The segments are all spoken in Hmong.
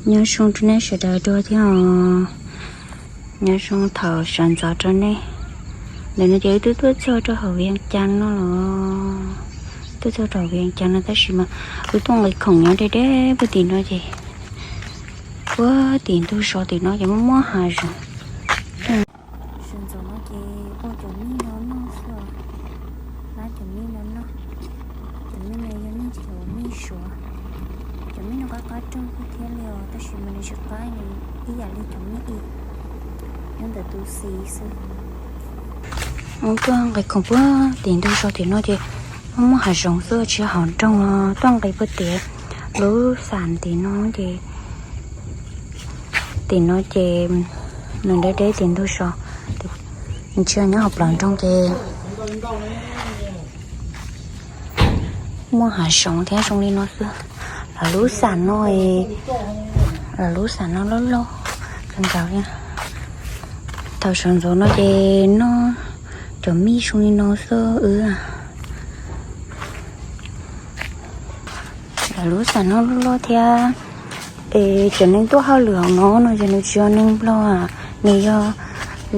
Nyob zoo rau nej sawv daws dua thiab os. Nyob zoo thaum sawv ntxov rau nej. Ntawm no ces wb twb tuaj txog rau hauv Vias Cas no los, tuaj txog rau hauv Vias Cas no tab sis mas wb tuaj nqis khoom nyob deb deb puag tim no ces, puag tim ntug zos tim no ces muaj muaj hav zoov. Sawv ntxov no ces ua cov mij no noj xwb os. Hlab cov mij no noj. Cov mij no yog nej cov mij Suav. Cov mij no qab qab rooj kawg thiab li os, tab sis mas nws tsis qab, nws ib yam li cov mij i, nyob ntawm tus xis xwb. Wb tuaj nqis khoom puag tim ntug zos tim no ces muaj muaj hav zoov xwb tsis yog hav nroog os. Tuaj nqis puag tim lub xam tim no ces, tim no ces nws deb deb tim ntug zos, tsis yog nyob hauv plawv nroog ces muaj hav zoov thiab zoo li no xwb. Lawv lub xam no, lawv lub xam no loj loj kawg nkaus li. Thaum sawv ntxov no ces noj cov mij zoo li no xwb wb. Lawv lub xam no loj loj thiab. Es cov neeg tuaj hauj lwm hauv no no ces nws tsis yog neeg Nplog, nws yog,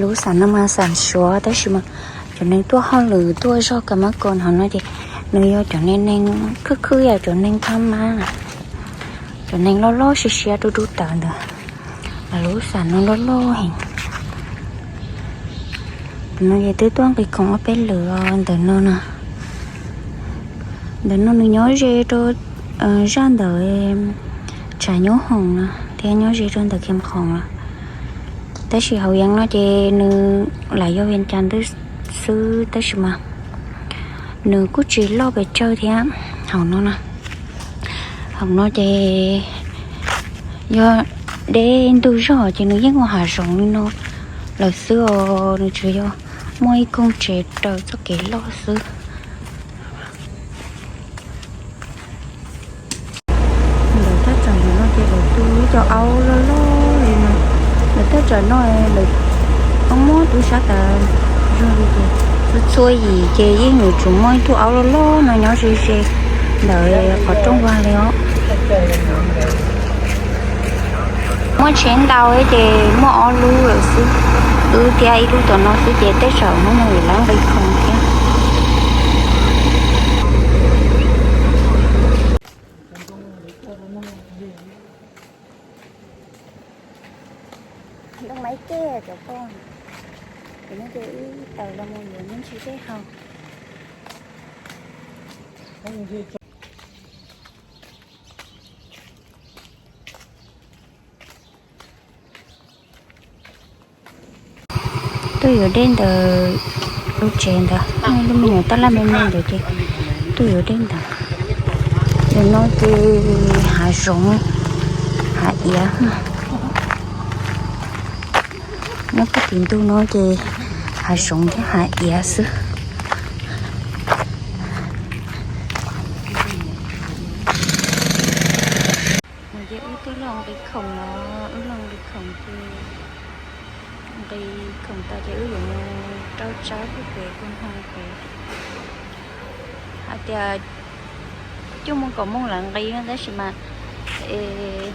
lub xam no mas xam Suav tab sis mas cov neeg tuaj hauj lwm tuaj zog ka mab ko hauv no ces nws yog cov neeg khwb khwb, yog cov neeg Phab Mab, cov neeg loj loj siab siab dub dub tawv ntawd. Lawv lub xam no loj loj heev. Ntawm no ces twb tuaj nqis khoom ob peb lwm os. Ntawm no na, ntawm no nws nyob ze rau zaj ntawm tshav nyob hoom na thiab nyob ze rau ntawm khem khoom na. Tab sis hauv yeev no ces nws lam yog Vias Cas ntawd xwb tab sis mas nws kuj tsis loj pes tsawg thiab. Hauv no na, hauv no ces yog deb ntug zog ces nws yeej ua hav zoov li no lawm xwb os. Nws tsuas yog muaj ib koog tsev raws txoj kev loj xwb. Ntawm thaj tsam ntawm no ces lawv tu ib co aub loj loj li no. Ntawm thaj tsam no lawv muab tu sab tas zog li ces txhua txhua yim ces yeej yuav tsum muaj ib tug aub loj loj no nyob ze ze ntawm qhov rooj vag li os. Muaj tsheb ntau ces muaj ob lub lawm xwb, wb thiab ib lub tom no xwb ces tej zaum hnub no yuav lawv nqi khoom thiab. Ntoo maiv kej cov poj, ces no ces wb tawm los mus yuav me ntsis dej haus. Tuaj yuav dej ntawm lub tsev ntawd, lub me nyuam tab laj me me ntawd ces tuaj yuav dej ntawd. Ntawm no ces hav zoov, hav iav. Nyob puag tim ntug no ces hav zoov thiab hav iav xwb. No ces wb tuaj los nqi khoom no, wb los nqi khoom ces, nqi khoom tas ces wb yuav mus rau tsawb pem pem kuj hau pem. Hais tias cuaj moos kaum moos lawv nqi no tab sis mas es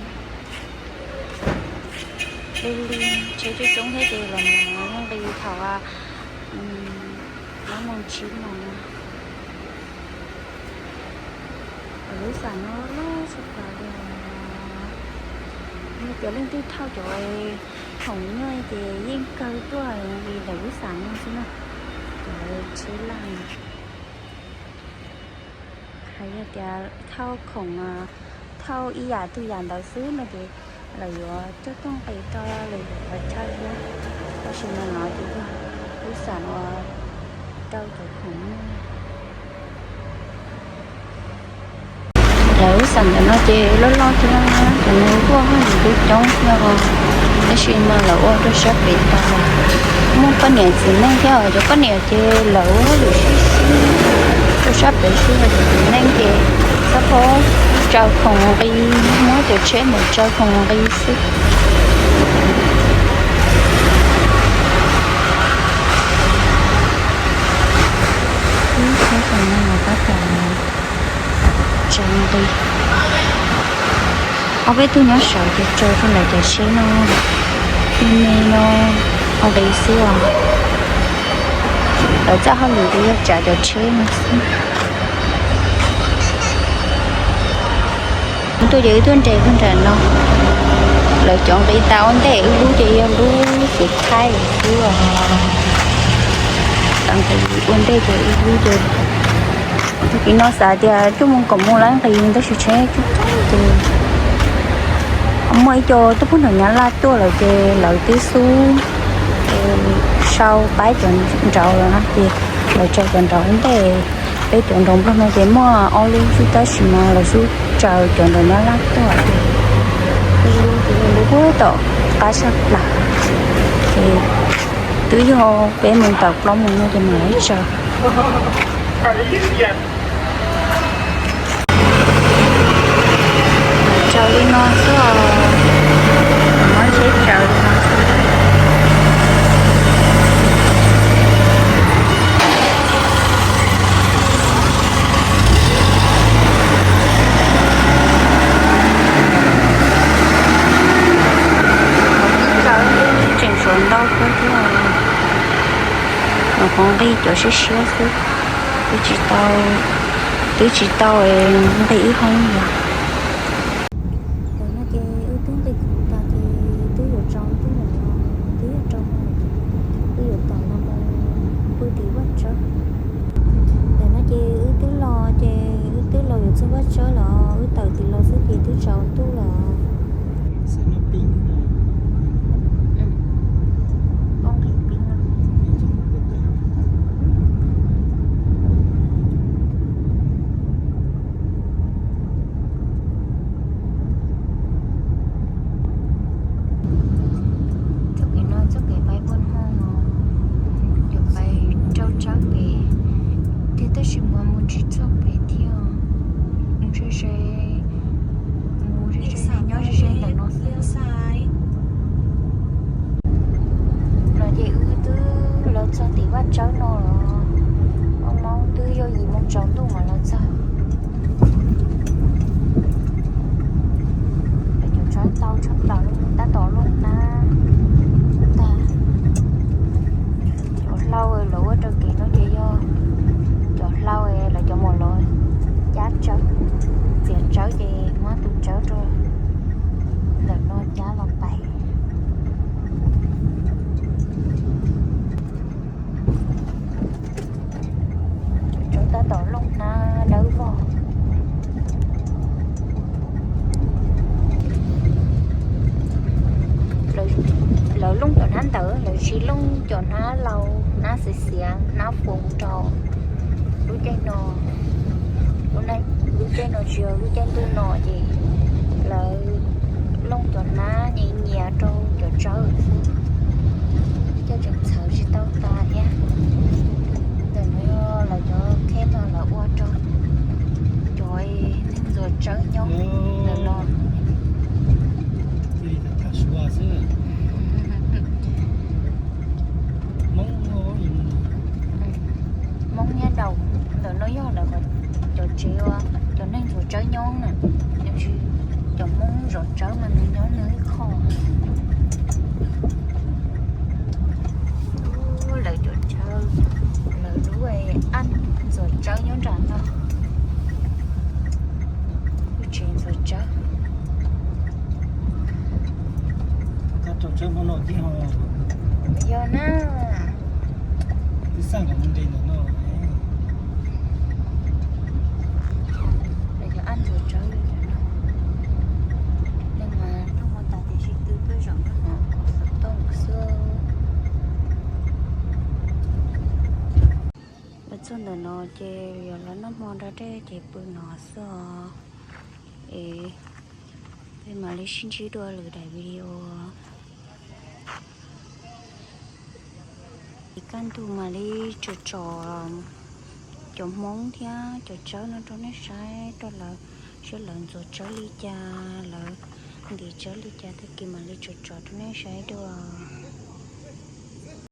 li li tsheb coob coob thiab ces los mus nqi thaum ob moos tsib moos. Lub xam no loj tshaj plaws li. Yog tias leej twg thauj cov khoom nyuj ces yeej kawg tuaj li ntawm lub xam no xwb na. Cov tsheb laj no, hais yog tias thauj khoom, thauj ib yam twg yam ntawd xwb no ces lawv yuav coj tuaj nqis rau lwm qhov chaw thiab. Tab sis mas no ces yog lub xam uas rau cov khoom nyuj. Lawv lub xam ntawm no ces loj loj thiab, cov neeg tuaj hauj lwm kuj coob thiab os. Tab sis mas lawv ua rau sab pem tas, muaj poj niam txiv neej thiab os. Cov poj niam ces lawv ua hauj lwm sib sib rau sab pem xwb, cov txiv neej ces txhob phob tsaws khoom nqi, muab cov tsheb ntawd tsaws khoom nqi xwb. Ib tsheb xam no los tab tom tsaws nqi. Ob peb tug nyob saud ces tsaws rau ntawm cov tsheb no, me me no, ua nqi xwb os. Lawv txoj hauj lwm ces yog tsav cov tsheb no xwb. Tuaj ces wb tuaj nres kawg nram no, lawv cov nqi tas ua ntej, wb lub ces yog lub kev thaij xwb os. Lawv nqis ua ntej ces wb lub ces, tim no xav tias coj mus kom mus lawv nqis tab sis tsheb coob coob ces muaj ib co tuaj puag nram Nyab Laj tuaj lawm ces lawv twb xub sau paib cov nraud lawm na ces lawv tsaws cov nraud ntej, peb cov nraud Nplog no ces muaj ob lub xwb tab sis mas lawv xub tsaws cov nraud Nyab Laj tuaj ces ib lub ces yog lub puag tom qab sab plaws ces twb yog peb moos tawm plaub moos no ces mam li tsaws. Tsaws li no xwb os, muab tsheb tsaws li no xwb. Tsaws tseem suav ntau kawg thiab, nyuam qhuav nqis cov siab siab xwb, twb tsis tau, twb tsis tau nqis ib hoob li. Ntawm no ces wb twb nqis khoom tas ces twb yuav tsaus ntuj lawm, twb yuav rau mus, twb yuav tom no mus pw tim vaj tsawb. Ntawm no ces wb twb los ces wb twb los yuav txog vaj tsawb los wb tawm tim los xwb ces twb tsaus ntuj lawm. Txoj kev no txoj kev pais npua hmoo no, yuav pais rau tsawb pem thiab tab sis mas mus tsis txog pem thiab, mus ze ze, mus ze ze nyob ze ze ntawm no xwb. No ces wb twb los txog tim vaj tsawb no los, mob mob twb yog yim moo tsaus ntuj mas los txog. Cov tsawb ntau tshaj plaws li, tab tom looj hnab tag. Cov hlau lawv ua rau kev no ces yog cov hlau lawv cov muam los cab tsawb, txiav tsawb ces muab tus tsawb rau ntawm no cab los pais. Cov tsawb tab tom looj hnab dawb vog. Lawv looj cov hnab ntawd, lawv tsis looj cov hnab laus, hnab xiav xiav, hnab foom rau lub caij no. Lub caij no tsis yog lub caij ntuj no ces lawv looj cov hnab nyias nyias rau cov tsawb xwb, coj tseem txhawv tsis tau tas thiab. Ntawm no yog lawv cov kheb no lawv ua rau cov neeg ntxuav tsawb nyob ntawm no. Hmoob nyob daus ntawm no yog lawv cov tsev ua cov neeg ntxuav tsawb nyob na, tiam sis cov Hmoob zov tsawb mas nws nyob nws ib qho. Lawv cov tsawb, lawv lub aj ntxuav tsawb nyob nram no. Lub tsev ntxuav tsawb. Yog na. Lawv cov aj ntxuav tsawb li no. Neeg mas tuaj mus tas tiam sis twb tuaj zaum xov tooj xwb. Los txog ntawm no ces yuav los noj hmo nrog dej ces pw no xwb os. Es peb mam li sib ntsib dua lwm daim video. Ces kaj ntug mam li tsom tsom cov Hmoob thiab cov tsawb no rau nej saib, rau lawv, saib lawv ntxuav tsawb li cas, lawv ntim tsawb li cas, tag kis mam li tsom tsom rau nej saib dua.